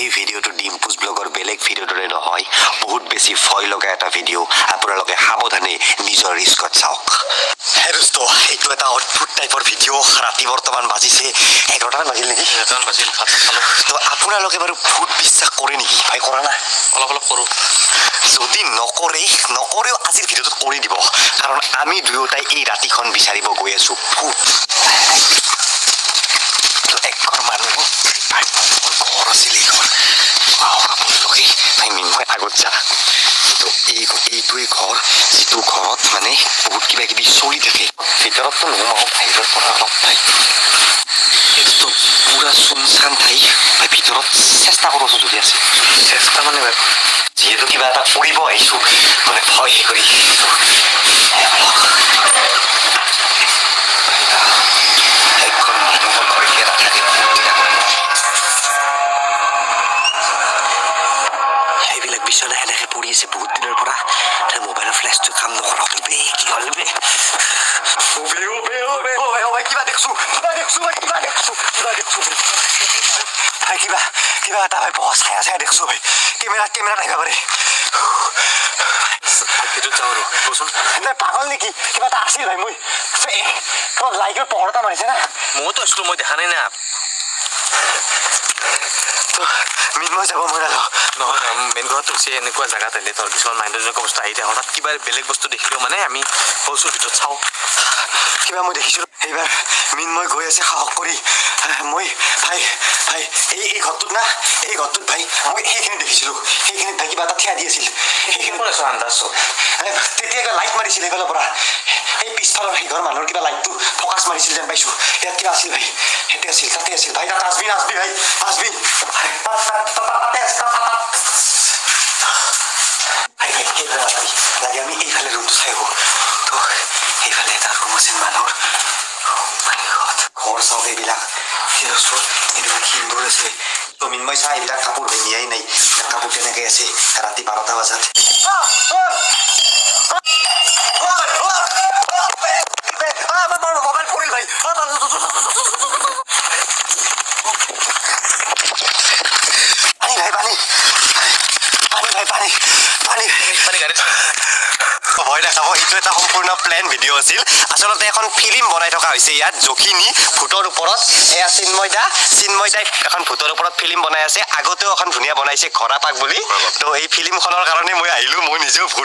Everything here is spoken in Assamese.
এই ভিডিঅ'টো ডিম্পুজ ব্লগৰ বেলেগ ভিডিঅ'ৰ দৰে নহয়, বহুত বেছি ভয় লগা এটা ভিডিঅ'। আপোনালোকে সাৱধানে নিজৰ ৰিস্কত চাওক। হে দোস্ত, এইটো এটা অদ্ভুত টাইপৰ ভিডিঅ'। ৰাতি বৰ্তমান বাজিছে 11টামান বাজিল নেকি? 11টামান বাজিল, ভাত খালোঁ। তো আপোনালোকে বাৰু ভূত বিশ্বাস কৰে নেকি ভাই? কৰা না? অলপ অলপ কৰোঁ। যদি নকৰে, নকৰেও আজিৰ ভিডিঅ'টোত কৰি দিব, কাৰণ আমি দুয়োটাই এই ৰাতিখন বিচাৰিব গৈ আছো ভূত। তো একঘৰ মানুহ, মানুহৰ ঘৰ আছিল এইখন। আহক আপোনালোকে। ভাই মিন্ময়, আগত যা। তো এইটোৱে ঘৰ, যিটো ঘৰত মানে বহুত কিবা কিবি চলি থাকে। ভিতৰততো নোসোমাওঁ, বাহিৰৰ পৰা অলপ। ভাই, এইটোতো পুৰা চুনচান ঠাই ভাই। ভিতৰত চেষ্টা কৰোঁচোন যদি আছে। চেষ্টা মানে ভাই? যিহেতু কিবা এটা কৰিব আহিছোঁ, মানে ভয় কৰি। একঘৰ মানুহৰ ঘৰ, এতিয়া নাথাকে বহুতদিন। সেইবিলাক বিচনা সেনেকে পৰি আছে বহুত দিনৰ পৰা। তাৰ মোবাইলৰ ফ্লেছটো কাম নকৰা হ'ল বে। কি হ'ল বে? অবে অবে অবে অবে অবে, কিবা দেখছো, কিবা দেখছো ভাই, কিবা দেখছো, কিবা দেখছো ভাই, কিবা কিবা এটা ভাই, বৰ ছায়া ছায়া দেখছো ভাই। কেমেৰা কেমেৰাত আহিব পাৰে। ভিতৰত যাওঁ আৰু বচোন। নাই, পাগল নেকি? কিবা এটা আছিল ভাই। মই লাইটৰ পোহৰ এটা মাৰিছে না। মইতো আছিলো, মই দেখা নাই না। তো মৃন্ময় যাব, মই নাযাওঁ। নহয় নহয়, মেইন কথাটো হৈছে এনেকুৱা জেগাত আহিলে ধৰ কিছুমান মাইণ্ডত এনেকুৱা বস্তু আহি থাকে, হঠাৎ কিবা বেলেগ বস্তু দেখিলেও মানে আমি বস্তুৰ ভিতৰত চাওঁ। কিবা মই দেখিছিলোঁ। এইবাৰ মৃন্ময় গৈ আছে সাহস কৰি। মই ভাই ভাই এই এই ঘৰটোত না, এই ঘৰটোত ভাই, মই সেইখিনিত দেখিছিলোঁ। সেইখিনিত ভাই কিবা এটা থিয়া দি আছিল সেইখিনিত। ক'ত আছ আন্দাজত? তেতিয়া কিবা লাইট মাৰিছিল সেইফালৰ পৰা। সেই পিছফালৰ সেইঘৰ মানুহৰ কিবা লাইটটো ফ'কাছ মাৰিছিল যেন পাইছোঁ। ইয়াত কিবা আছিল ভাই, ইয়াতে আছিল, তাতে আছিল ভাই। তাত আসবি, আসবি ভাই, আসবি ভাই, তাতে আছে, তাত। ভাই ভাই, সেইফালে নাযাবি লাগে। আমি এইফালে ৰুমটো চাই আহোঁ। তো সেইফালে এটা ৰুম আছিল মানুহৰ। Oh my God. ঘৰ চাওক এইবিলাক। সেই ওচৰত এইবিলাক সিন্দুৰ আছে। তো মৃন্ময় চা, এইবিলাক কাপোৰ ভাই নিয়াই নাই। এইবিলাক কাপোৰ কেনেকৈ আছে ৰাতি 12টা বজাত? মোবাইল পৰিল ভাই। পানী ভাই, পানী, পানী ভাই, পানী, পানী। পানী গাড়ীত। ভয় নাখাব, এইটো এটা সম্পূৰ্ণ প্লেন ভিডিঅ' আছিল। আচলতে এখন ফিল্ম বনাই থকা হৈছে ইয়াত জখিনী ভূতৰ ওপৰত। এয়া চিন্ময় দা। চিন্ময় দাই এখন ভূতৰ ওপৰত ফিল্ম বনাই আছে। আগতেও এখন ধুনীয়া বনাইছে ঘৰা পাক বুলি। তো এই ফিল্মখনৰ কাৰণে মই আহিলোঁ। মই নিজেও ভূত